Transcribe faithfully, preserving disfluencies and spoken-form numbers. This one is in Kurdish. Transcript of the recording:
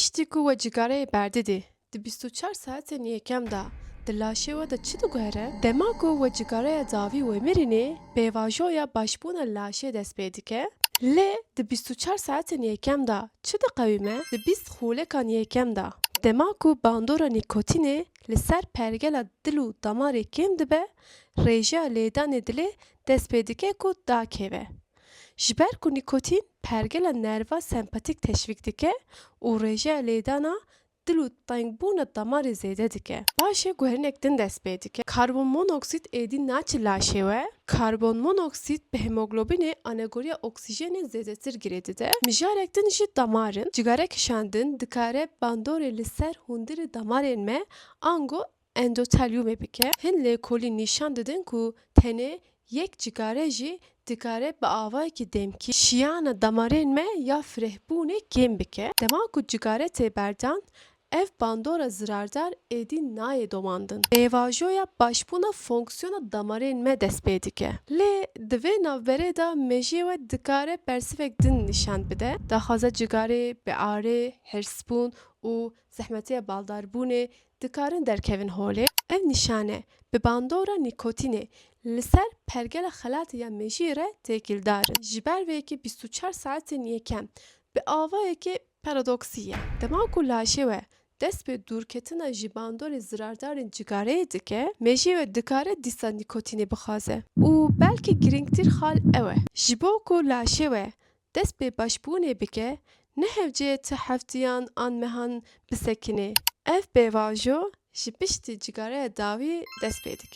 Piştî ku we cigareyê berdidê, di bîst û çar saetên yekem de di laşê we de çi diguhere? Dema ku we cigareya dawî wemirînê, pêvajoya başbûna laşê dest pê dike. Lê di bîst û çar saetên yekem de çi diqewime? Di bîst xûlekan yekem de, dema ku bandora nîkotînê li ser pergela dil û damarê kêm dibe, rêjeya lêdanê dilê dest pê dike ku dakeve. Ji ber ku nîkotîn pergela nerva sempatîk teşvîk dike û rêjeya lêdana dil û tengbûna damarê zêde dike. Paşê guherinek din dest pê dike. Karbon monoksîd êdî naçe laşê we. Karbon monoksîd bi hemoglobînê anegoriya oksîjenê zêdetir girê dide. Mijarek din jî damar in. Cigare kişandin dikare bandorê li ser hundirê damarên me ango endotelyûmê bike. Hin lêkolîn nîşan didin ku tenê yek cigare jî dikare bi avayekî demkî şiyana damarên me ya firehbûnê kêm bike. Dema ku cigare tê berdan, ev bandora zirardar êdî nayê domandin. Pêvajoya başbûna fonksiyona damarên me dest pê dike. Lê di vê navberê de mejiyê we dikare bersivek din nîşan bide. Daxwaza cigarê, biarê, hirsbûn û zehmetiya baldarbûnê dikarin derkevin holê. Ev nîşane bi bandora nîkotînê li ser pergela xelatê ya mejiyê re têkildar in. Ji ber vê yekê bîst û çar saetên yekem bi avayekê paradoksî ye. Dema ku laşê we dest bi dûrketina ji bandorê zirardarên cigareyê dike, mejiyê we dikare dîsa nîkotînê bixwaze. Û belkî girîngtir xal ew e. Ji bo ku laşê we dest bi başbûnê bike, ne hewce ye tu heftiyan an mehan bisekine. Ev pêvajo ji piştî cigareya dawî dest pê dike.